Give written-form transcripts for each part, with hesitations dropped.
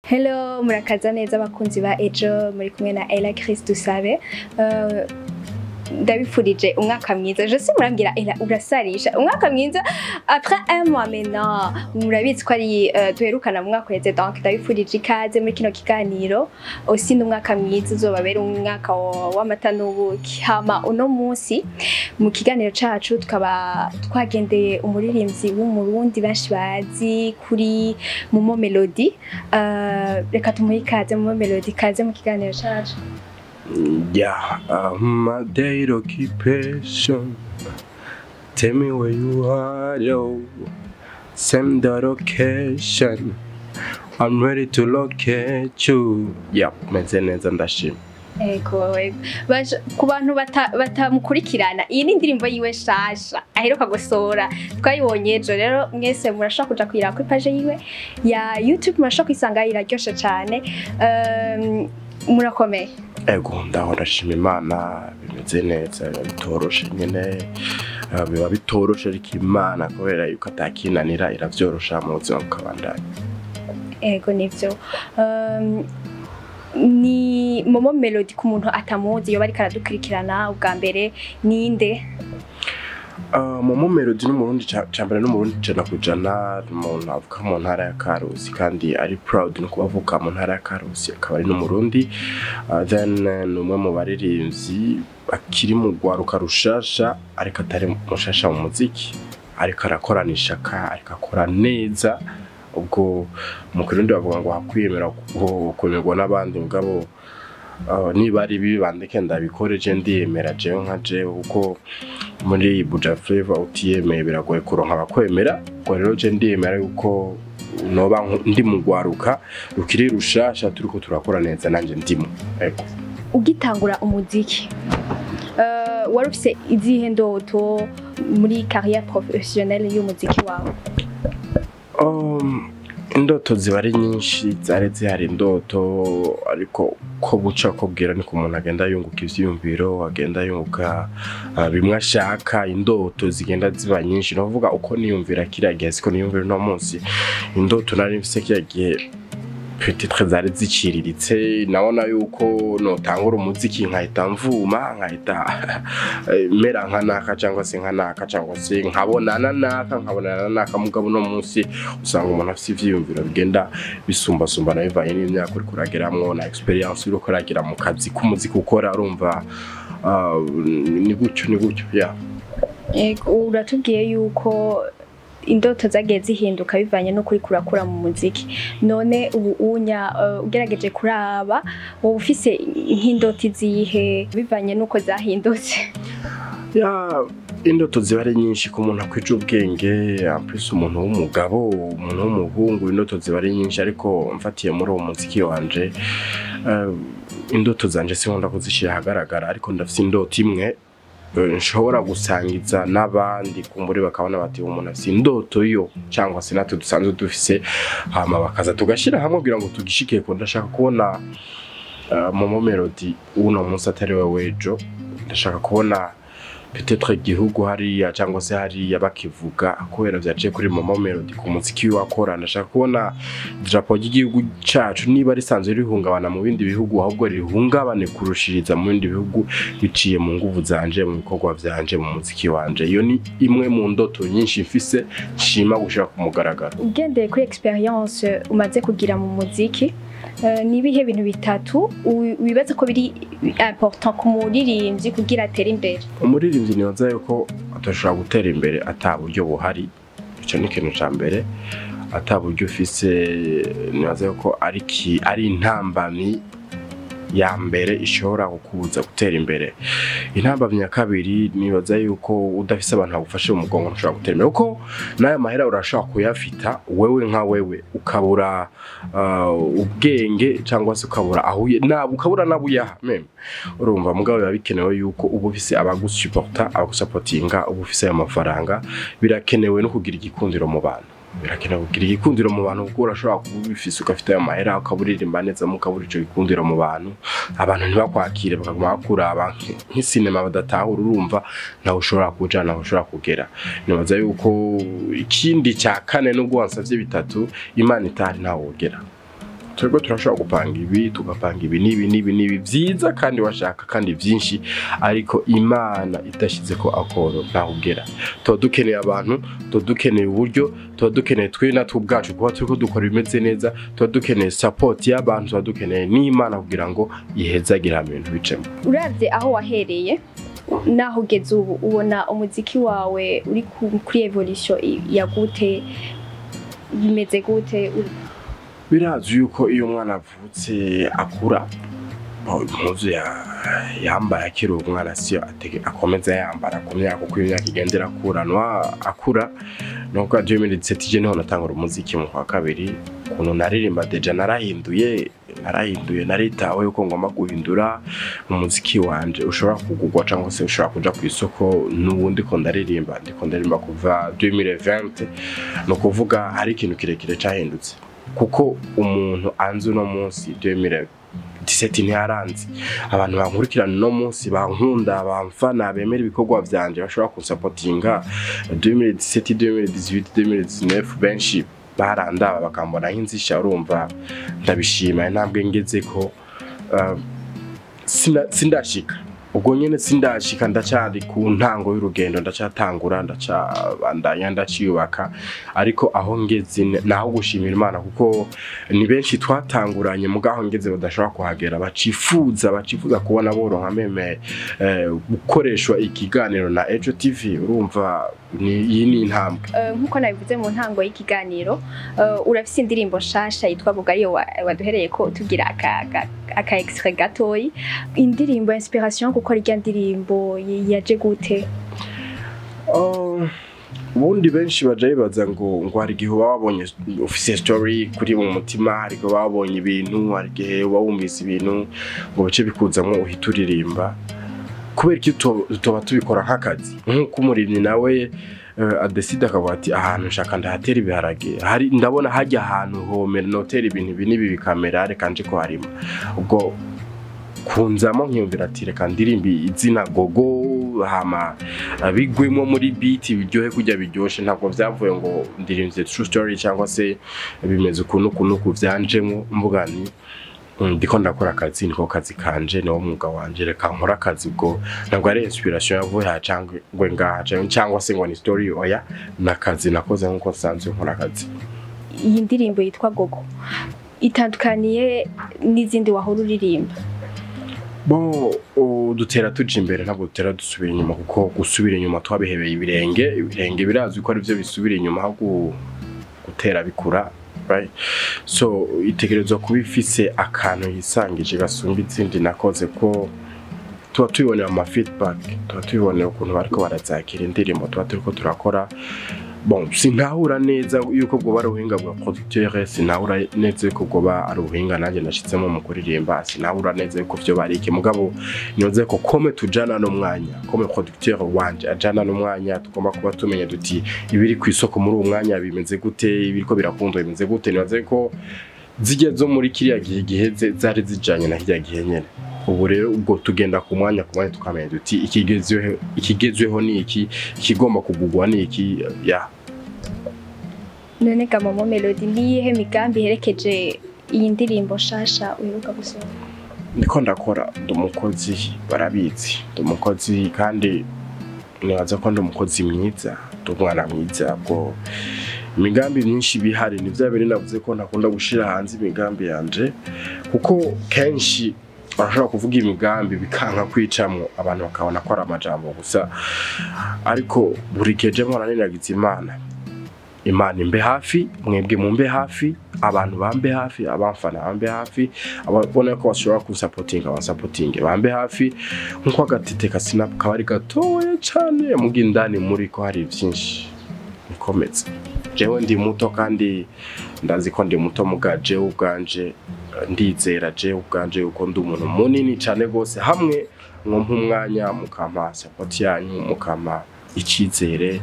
Hello, murakaza neza abakunzi ba Ejo, muri kumwe na Ella Chris Dusabe. Ndabifurije umwaka mwiza. Je sais, murambwira: "Ella, urasarisha umwaka mwiza après un mois maintenant." Murabizi ko ari duherukana mu mwaka uheze, donc ndabifurije ikaze muri kino kiganiro aussi, n'umwaka mwiza uzobabera umwaka w'amata n'ubuki. Hama uno munsi mu kiganiro cacu tukaba twagendeye umuririmbyi w'Umurundi benshi bazi kuri Momo Melody. Reka tumuhe ikaze. Momo Melody, ikaze mu kiganiro cacu. Yeah, my date occupation. Tell me where you are, yo. Send the location. I'm ready to locate you. Yeah, meze neza, ndashima. Ego, ego. Ku bantu batamukurikirana, iyi ni indirimbo yiwe shasha aheruka gusohora, twayibonye ejo. Rero mwese murashobora kuja kuyiraba kuri page yiwe ya YouTube, murashobora kuyisanga, iraryoshe cane. Murakomeye? Ego, ndaho, ndashima Imana, bimeze neza. Biba bitoroshe nyene, biba bitoroshe, ariko Imana kubera yuko atakinanira iravyorosha mu buzima bukabandanya. Ego, nivyo. Ni Momo Melody, ku muntu atamuzi yoba ariko aradukurikirana ubwa mbere, ninde? Momo Melody n'Umurundi cambere, n'Umurundi 100%, umuntu avuka mu ntara ya Karusi kandi ari proud no kuba avuka mu ntara ya Karusi, akaba ari n'Umurundi. Then ni umwe mu baririmbyi akiri mu rwaruka rushasha, ariko atari mushasha mu muziki, ariko arakorana ishaka, ariko akora neza. Ubwo mu Kirundi bavuga ngo hakwiyemera kwemerwa n'abandi, mugabo niba ari bibi bandeke ndabikore, je ndiyemera jewe nka jewe, kuko muri Buja Flavor utiyemeye biragoye kuronka abakwemera. Ubwo rero je ndiyemera yuko noba ndi mu rwaruka rukiri rushasha, turiko turakora neza, nanje ndimo, ego. Ugitangura umuziki, wari ufise izihe ndoto muri carrière professionnelle y'umuziki wawe? Indoto ziba ari nyinshi, zari zihari indoto, ariko ko buca ko bwira niko umuntu agenda yunguka ivyiyumviro, agenda yunguka bimwe ashaka, indoto zigenda ziba nyinshi. No kuvuga uko niyumvira kiriya gihe siko niyumvira uno munsi. Indoto nari mfise kiriya gihe peut-être zari ziciriritse. Nabona yuko notangura umuziki nkahita mvuma, nkahita mera nka naka cyangwa se nka naka, cyangwa se nkabonana naka, nkabonana naka. Mugabo uno munsi usanga umuntu afise ivyiyumviro bigenda bisumbasumbana bivanye n'imyaka uriko urageramwo na experience uriko uragira mu kazi k'umuziki ukora. Urumva, ni gutyo, ni gutyo, yeah. Ego, uratubwiye yuko indoto zagiye zihinduka bivanye n'ukuri kurakura mu muziki. None ubu unya ugerageje kuraba, wowe ufise nk'indoto izihe bivanye n'uko zahindutse? Ya, indoto ziba ari nyinshi ku muntu akwije ubwenge, en plus umuntu w'umugabo, umuntu w'umuhungu, indoto ziba ari nyinshi. Ariko mfatiye muri uwo muziki wanje, indoto zanje sinkunda kuzishyira ahagaragara, ariko ndafise indoto imwe nshobora gusangiza n'abandi, kumbure bakabona bati umuntu afise indoto yo, cyangwa se natwe dusanzwe dufise, hama bakaza tugashyira hamwe kugira ngo tugishike ko. Ndashaka kubona Momo Melody uno munsi atari we w'ejo. Ndashaka kubona peut-être igihugu hariya cyangwa se hariya bakivuga kubera vyaciye kuri Momo Melody, ku muziki wakora. Ndashaka kubona drapeau ry'igihugu cacu, niba risanzwe rihungabana mu bindi bihugu, ahubwo rihungabane kurushiriza mu bindi bihugu biciye mu nguvu zanje, mu bikorwa vyanje, mu muziki wanje. Iyo ni imwe mu ndoto nyinshi mfise nshima gushira ku mugaragaro. Ugendeye kuri experience umaze kugira mu muziki, ni ibihe bintu bitatu wibaza ko biri important ku muririmbyi kugira atere imbere? Umuririmbyi nibaza yuko atashobora gutera imbere ata buryo buhari. Ico ni ikintu ca mbere. Ata buryo ufise, nibaza yuko ari intambamyi ya mbere ishobora kukubuza gutera imbere. Intambamyi ya kabiri, nibaza yuko udafise abantu bagufashe mu mugongo ntushobora gutera imbere, kuko n'aya mahera urashobora kuyafita wewe nka wewe, ukabura ubwenge cyangwa se ukabura aho ukabura nabo uyaha même, urumva. Mugabo biba bikenewe yuko uba ufise abagusupporta, abagusapotinga, uba ufise ayo mafaranga. Birakenewe no kugira igikundiro mu bantu, birakenewe kugira igikundiro mu bantu, kuko urashobora kuba ubifise, ugafite ayo mahera, ukaba uririmba neza, mukabura ico gikundiro mu bantu, abantu ntibakwakire, bakaguma bakuraba nk'isinema badatahura. Urumva, ntawe ushobora kuja, ntawe ushobora kugera. Nibaza yuko ikindi cya kane, nubwo wansavye bitatu, Imana itahari ntawe wogera. Twebwe turashobora gupanga ibi, tugapanga ibi n'ibi n'ibi n'ibi vyiza kandi washaka kandi vyinshi, ariko Imana idashize ko akoro ntaho ugera. Tuba dukeneye abantu, tuba dukeneye uburyo, tuba dukeneye twe natwe ubwacu kuba turiko dukora ibimeze neza, tuba dukeneye support y'abantu, tuba dukeneye n'Imana kugira ngo ihezagire ibintu bicemo. Uravye aho wahereye naho ugeze ubu, ubona umuziki wawe uri kuri évolution ya gute? Bimeze gute? Birazwi yuko iyo umwana avutse akura, impuzu yambaye akiri umwana siyo akomeza yambara ku myaka, kuko imyaka igenda irakuranwa akura. Nuko 2017 je niho natangura umuziki mu kwa kabiri. Ukuntu naririmba déjà narahinduye, naritawe yuko ngomba guhindura umuziki wanje ushobora kugurwa cyangwa se ushobora kuja ku isoko. N'ubundi ko ndaririmba, ndiko ndaririmba kuva 2020, ni ukuvuga hari ikintu kirekire cahindutse, kuko umuntu anzi uno munsi 2017 ntiyaranzi. Abantu bankurikirana uno munsi, bankunda, bamfana, bemera ibikorwa vyanje, bashobora kunsapotinga, 2017, 2018, 2019 benshi barandaba bakambona nk'inzisha. Urumva ndabishima intambwe ngezeko. Sindashika ubwo nyene, sindashika, ndacyari ku ntango y'urugendo, ndacyatangura, ndacabandanya, ndaciyubaka, ariko aho ngeze naho gushimira Imana, kuko ni benshi twatanguranye mugaho ngeze badashobora kuhagera, bacifuza kubona boronka même gukoreshwa ikiganiro na Ejo TV. Urumva iyi ni intambwe. Nkuko nabivuze mu ntango y'ikiganiro, urafise indirimbo nshasha yitwa Bugariyo, waduhereye ko tugira aka extrait gatoyi. Indirimbo, inspiration gukora irya ndirimbo yaje gute? Oh, ubundi benshi baja bibaza ngo hari igihe uba wabonye ufise story kuri mu mutima, hari igihe uba wabonye ibintu, hari igihe uba wumvise ibintu ngo bice bikuzamwo uhita uririmba. Kubera iki tutoba tubikora nk'akazi, nk'uko umurimyi nawe adesida akavuga ati: "Ahantu nshaka ndahatera ibiharage, hari ndabona hajya ahantu homera notera ibintu ibi n'ibi bikamera, reka nje ko harima." Ubwo kunzamo nkiyumvira ati: "Reka ndirimbe izina Gogo, hama bigwemo muri beat biryohe kujya biryoshe." Ntabwo vyavuye ngo ndirimvye true story cyangwa se bimeze ukuntu ukuntu uku, vyanjemo mvuga ni ndiko ndakora akazi, niko kazi kanje, niwo mwuga wanje, reka nkora akazi. Ubwo ntabwo ari inspiration yavuye aha cyangwa ngo ngaha cyangwa se ngo ni story, oya, nakazi nakoze nkuko nsanzwe nkora akazi. Iyi ndirimbo yitwa Gogo itandukaniye n'izindi wahora uririmba? Bon, dutera tuja imbere, ntabwo dutera dusubira inyuma, kuko gusubira inyuma twabihebeye ibirenge. Ibirenge birazwi ko arivyo bisubira inyuma aho gutera bikura, right? So itegerezwa kuba ifise akantu yisangije gasumba izindi nakoze, ko tuba tubibonera mu ma feedback, tuba tubibonera ukuntu bariko barazakira indirimbo tuba turiko turakora. Bon, sinahura neza yuko bwoba ari ubuhinga bwa producteur, sinahura neza yuko bwoba ari ubuhinga nanjye nashizemo mu kuririmba, sinahura neza yuko vyo bari iki, mugabo niyoze ko comme tujana n'umwanya, comme producteur wanje ajana n'umwanya, tugomba kuba tumenya duti ibiri ku isoko muri uwo mwanya bimeze gute, ibiriko birakundwa bimeze gute. Nibaze ko zijya zo muri kiriya gihe giheze zari zijanye na kiriya gihe nyene. Ubu rero ubwo tugenda ku mwanya ku mwanya, tukamenya duti ikigezweho ni iki, ikigomba kugugwa ni iki ya. None ga Momo Melody, niyihe migambi iherekeje iyi ndirimbo nshasha uheruka gusohora? Ndiko ndakora, ndi umukozi, barabizi, ndi umukozi kandi nibaza ko ndi umukozi mwiza, ndi umwana mwiza. Bwo imigambi myinshi bihari, ni vya bindi navuze ko ntakunda gushira hanze imigambi yanje, kuko kenshi barashobora kuvuga imigambi bikanka kwicamwo, abantu bakabona ko ari amajambo gusa. Ariko buri gihe je mpora ninagiza Imana, Imana imbe hafi, mwebwe mumbe hafi, abantu bambe hafi, abamfana bambe hafi, ababona ko bashobora kunsapotinga bansapotinge, bambe hafi. Nkuko agatete ka sinapu kaba ari gatoya cane, muga indani muri ko hari vyinshi nikomeze. Jewe ndi muto kandi ndazi ko ndi muto, muga jewe ubwanje ndizera, jewe ubwanje yuko ndi umuntu munini cane gose, hamwe mwompa umwanya, mukampa support yanyu, mukampa icizere,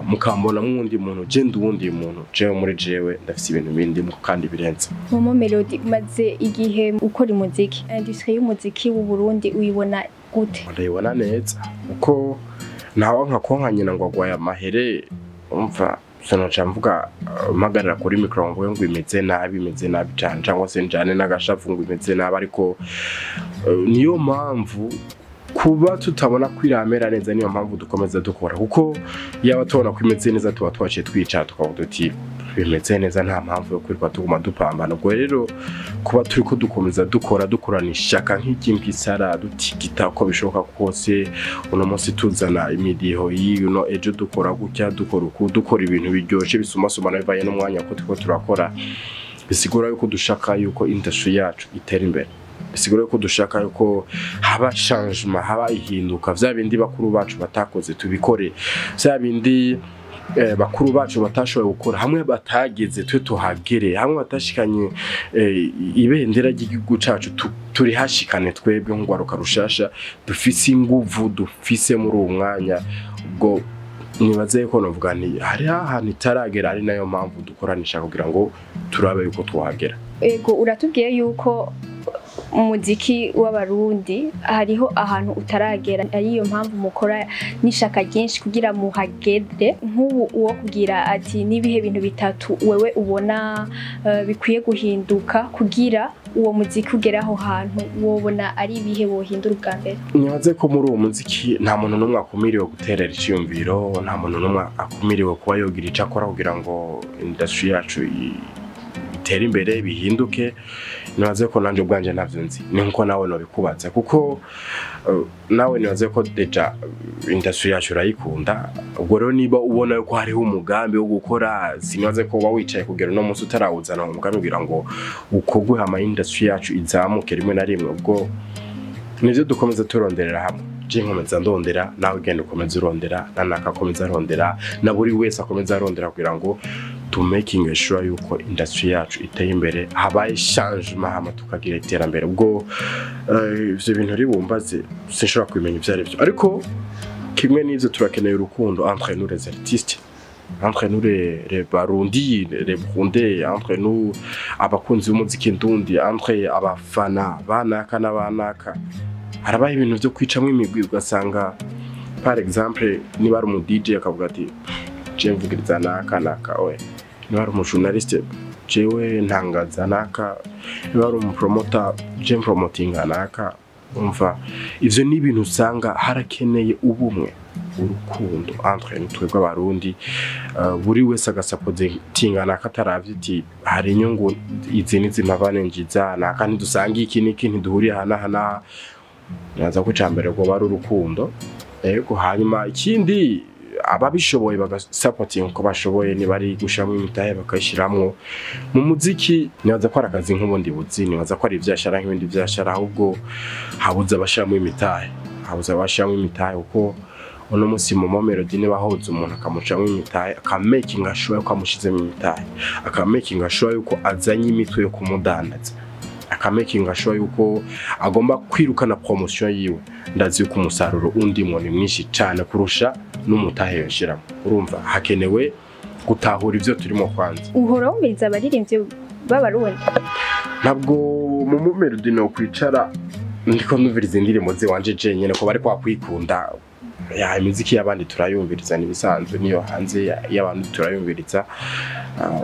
mukambona mwundi muntu. Je ndi uwundi muntu, jewe muri jewe ndafise ibintu bindi kandi birenze. Momo Melody, umaze igihe ukora umuziki, industrie y'umuziki w'u Burundi uyibona gute? Ndayibona neza, kuko ntawe nka konka nyina ngo agwaye amahere. Umva Sinoca mvuga mpagarara kuri micro mvuge ngo imeze nabi, imeze nabi cane, cyangwa se njane n'agashavu ngo imeze nabi, ariko niyo mpamvu kuba tutabona ko iramera neza, niyo mpamvu dukomeza dukora, kuko yaba tubona ko imeze neza tuba twaciye twicara tukavuga tuti bimeze neza, nta mpamvu yo kwirirwa tuguma dupambana. Ubwo rero kuba turi ko dukomeza dukora, dukorana ishaka nk'iry'imbwisara, dutigita uko bishoboka kose, uno munsi tuzana imidiho y'ino, ejo dukora gutya, dukora uku, dukora ibintu biryoshe bisumasumana bivanye n'umwanya ko turiko turakora, bisigura yuko dushaka yuko industry yacu itera imbere, bisigura yuko dushaka yuko haba changement, haba ihinduka, vya bindi bakuru bacu batakoze tubikore, vya bindi bakuru bacu batashoboye gukora, hamwe batageze twe tuhagere, hamwe batashikanye ibendera ry'igihugu cacu turihashikane twebwe nk'urwaruka rushasha dufise inguvu dufise muri uwo mwanya. Ubwo nibaze yuko novuga nti hari ahantu itaragera, ari nayo mpamvu dukoranisha kugira ngo turabe yuko twahagera. Ego, uratubwiye yuko umuziki w'Abarundi hariho ahantu utaragera, ariyo mpamvu mukora n'ishaka ryinshi kugira muhagere. Nk'ubu uwo kugira ati nibihe bintu bitatu wewe ubona bikwiye guhinduka kugira uwo muziki ugere aho hantu, wobona ari ibihe wohindura ubwa mbere? Nibaze ko muri uwo muziki nta muntu n'umwe akumiriwe guterera iciyumviro, nta muntu n'umwe akumiriwe kuba yogira ico akora kugira ngo industry yacu itere imbere, bihinduke. Nibaze ko nanje ubwanje ntavyo nzi, ni nkuko nawe nobikubaza, kuko nawe nibaze ko déjà industry yacu urayikunda. Ubwo rero niba ubona yuko hariho umugambi wo gukora, sinibaze ko uba wicaye kugera uno munsi utarawuzana uwo mugambi kugira ngo ukorwe hama industry yacu izamuke rimwe na rimwe. Ubwo nivyo dukomeza turonderera hamwe, je nkomeza ndondera, nawe ugenda ukomeza urondera, nanaka akomeza arondera, na buri wese akomeza arondera kugira ngo to making sure yuko industry yacu iteye imbere, habaye changement hama tukagira iterambere. Ubwo ivyo bintu ribumbaze sinshobora kubimenya ivyo arivyo, ariko kimwe n'ivyo turakeneye urukundo entre nous les artistes, entre nous les Barundi, les Burundais, entre nous abakunzi b'umuziki ndundi, entre abafana banaka n'abanaka. Harabaye ibintu vyo kwicamwo imigwi, ugasanga par exemple niba ari umu DJ akavuga ati je mvugiriza naka naka, oya, niba ari umu journaliste jewe ntangaza naka, niba ari umu promoter je promotinga naka. Umva, ivyo ni ibintu usanga harakeneye ubumwe, urukundo entre nous twebwe Abarundi, buri wese agasapotinga naka ataravye ati hari inyungu izi n'izi mpavane njiza naka, ntidusanga iki n'iki, ntiduhuriye aha n'aha n'aha. Naza ko icambere rwoba ari urukundo. Yego, hanyuma ikindi ababishoboye bagasapotinga uko bashoboye, niba ari gushiramwo imitahe bakayishiramwo. Mu muziki nibaza ko ari akazi nk'ubundi buzi, nibaza ko ari ivyashara nk'ibindi vyashara, ahubwo habuze abashiramwo imitahe, habuze abashiramwo imitahe, kuko uno munsi Momo Melody niba ahoza umuntu akamucamwo imitahe, akamakinga sure yuko amushizemo imitahe, akamakinga sure yuko azanye imitwe yo kumudandaza, akamakinga sure yuko agomba kwirukana promotion yiwe, ndazi yuko umusaruro undimwo ni mwinshi cane kurusha n'umutahe yoshiramo. Urumva hakenewe gutahura ivyo turimo kwanza. Uhora wumviriza abaririmbyi b'Abarundi? Ntabwo Momo Melody no kwicara ndiko ndumviriza indirimbo ziwanje jenyene ko bari kwakwikunda. Ya, imiziki y'abandi turayumviriza nibisanzwe, niyo hanze y'abantu turayumviriza,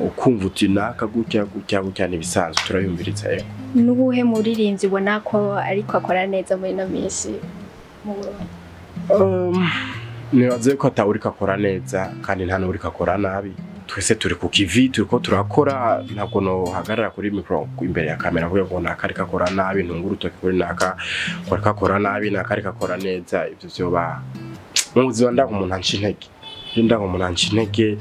ukumva uti naka gutya gutya gutya nibisanzwe turayumviriza. Yego. N'ubuhe muririmbyi ubona ko ariko akora neza muri ino minsi mu Burundi? Nibaze ko atawuriko akora neza kandi nta n'uwuriko akora nabi, twese turi ku kivi, turiko turakora. Ntabwo nohagarara kuri micro imbere ya kamera mvuge ngo naka ariko akora nabi, ntunga urutoki kuri naka ngo ariko akora nabi, naka ariko akora neza. Ivyo vyoba mu buzima ndanga umuntu anca intege, ndanga umuntu anca intege,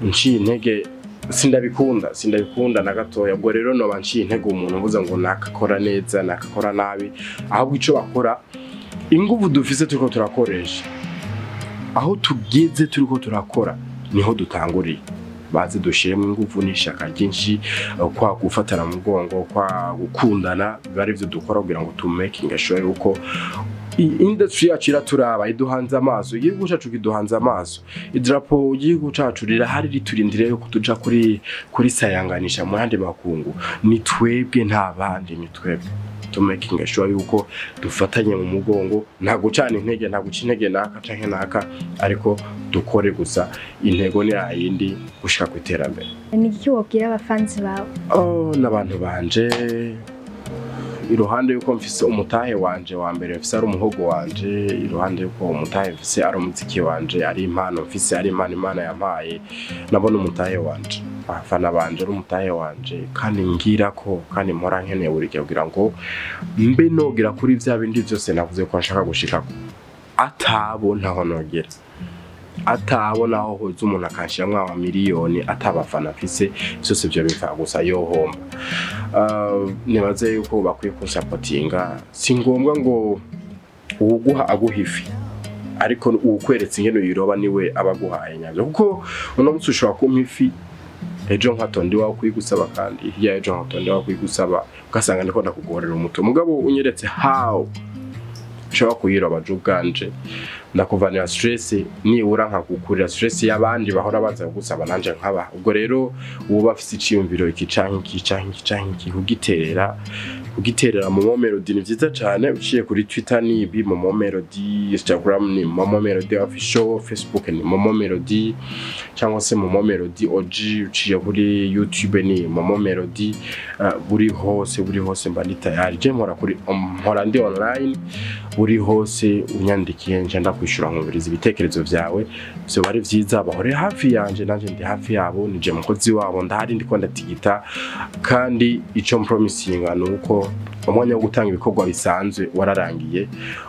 unciye intege sindabikunda, sindabikunda na gatoya. Ubwo rero noba nciye intege umuntu mvuze ngo naka akora neza, naka akora nabi, ahubwo ico bakora, inguvu dufise turiko turakoresha, aho tugeze turiko turakora niho dutanguriye, baze dushiremo inguvu n'ishaka ryinshi, kwa gufatana mu mugongo, kwa gukundana, biba ari ivyo dukora kugira ngo tu making sure yuko industry yacu iraturaba, iduhanze amaso, igihugu cacu kiduhanze amaso, idarapo y'igihugu cacu rirahari riturindiriye yuko tuja kuri sayanganisha mu yandi makungu. Ni twebwe, nta bandi, ni twebwe. To making sure yuko dufatanye mu mugongo, nta gucana intege, nta guca intege naka canke naka, ariko dukore gusa. Intego ni yayindi, gushika ku iterambere. Ni iki wobwira abafanzi bawe? Oh, n'abantu banje, iruhande yuko mfise umutahe wanje wa mbere mfise ari umuhogo wanje, iruhande yuko umutahe mfise ari umuziki wanje, ari impano mfise, ari impano Imana yampaye, nabona umutahe wanje, abafana banje ari umutahe wanje, kandi ngira ko kandi mpora nkeneye buri gihe kugira ngo mbe nogera kuri vya bindi vyose navuze ko nshaka gushikako. Atabo ntaho nogera, atabona aho hoza umuntu akanshiramwo amamiliyoni, atabafana mfise, vyose vyo bipfa gusa, yohomba. Nibaze yuko bakwiye kunsapotinga. Si ngombwa ngo uwuguha aguha ifi, ariko uwukweretse ingene uyiroba niwe aba aguhaye nyavyo, kuko uno munsi ushobora kumpa ifi, ejo nkatonda iwawe kuyigusaba, kandi hirya ejo nkatonda iwawe kuyigusaba, ugasanga ndiko ndakugorera umutwe. Mugabo unyeretse how nshobora kuyiroba je ubwanje, ndakuvanira stress, nibura nkagukurira stress y'abandi bahora baza kugusaba, nanje nkaba. Ubwo rero uwo afise iciyumviro iki canke iki canke iki canke iki, kugiterera Momo Melody ni vyiza cane. Uciye kuri Twitter ni ibi Momo Melody, Instagram ni Momo Melody Official, Facebook ni Momo Melody cyangwa se Momo Melody OG, uciye kuri YouTube ni Momo Melody. Buri hose, buri hose mba ndi tayari. Je mpora kuri, mpora ndi online buri hose. Unyandikiye nje ndakwishura, nkumviriza ibitekerezo vyawe. Vyo bari vyiza bahore hafi yanje, nanje ndi hafi yabo, nije mukozi wabo, ndahari, ndiko ndatigita. Kandi ico mpromisinga ni uko umwanya wo gutanga ibikorwa bisanzwe wararangiye,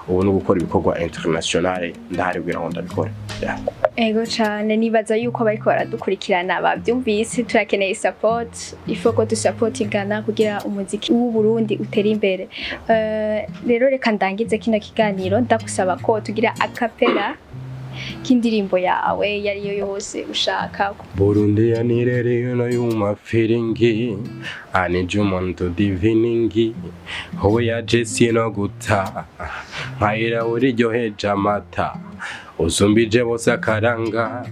ubu no gukora ibikorwa international ndahari kugira ngo ndabikore, yeah. Ego cane, nibaza yuko bariko baradukurikirana bavyumvise. Turakeneye support, il faut ko dusapotingana kugira umuziki w'u Burundi utere imbere. Rero reka ndangize kino kiganiro ndagusaba ko tugira a cappella k'indirimbo yawe yariyo yose ushaka. Burundi yanirere no yuma feeling anije umuntu diviningi howe ya Jesse no guta nkayira uriryoheje amata, usumbije bose akaranga,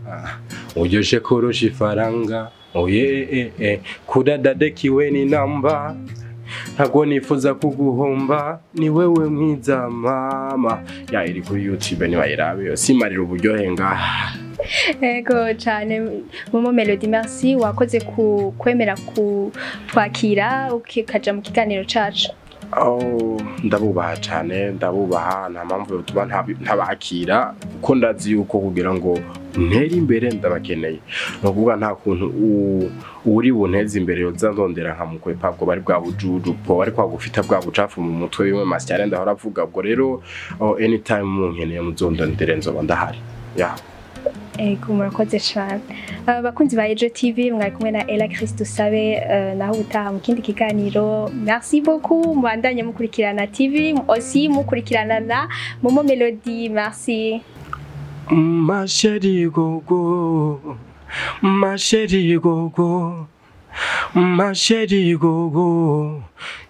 uryoshe kurusha ifaranga, oye eh, kudadadekiwe ni namba, ntabwo nifuza kuguhomba, ni wewe mwiza mama. Ya, iri kuri YouTube, nibayirabe yo simarira uburyohe ngaha. Ego cane, Momo Melody, merci, wakoze ku kwemera ku twakira ukaja mu kiganiro cacu. Oh, ndabubaha cyane, ndabubaha. Nta mpamvu yotuma ntabakira, kuko ndazi yuko kugira ngo ntere imbere ndabakeneye. Ni ukuvuga nta kuntu uri bunteze imbere yoza ndondera nkamukwepa, bwo bari bwa bujuju, bwo bari kwagufita bwa bucafu mu mutwe, bimwe masyare ndahora avuga. Ubwo rero, oh, anytime munkeneye muzondondere, nzoba ndahari, yeah. Ego, murakoze cane. Bakunzi ba Ejo TV, mwari kumwe na Ella Christo Sabe, naho ubutaha mu kindi kiganiro. Merci beaucoup, mubandanye mukurikirana TV, aussi mukurikirana na Momo Melody. Merci. Ma chérie gogo, ma chérie gogo, ma chérie gogo.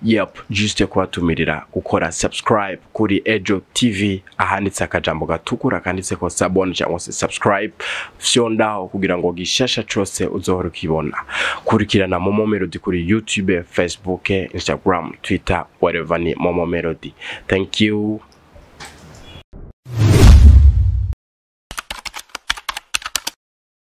Yep, juste kubatumirira gukora subscribe kuri Ejo TV, ahanditse akajambo gatukura kanditse ko s'abonner cyangwa se subscribe, fyondaho kugira ngo gishasha cose uzohora ukibona. Kurikirana Momo Melody kuri YouTube, Facebook, Instagram, Twitter, whatever, ni Momo Melody. Thank you.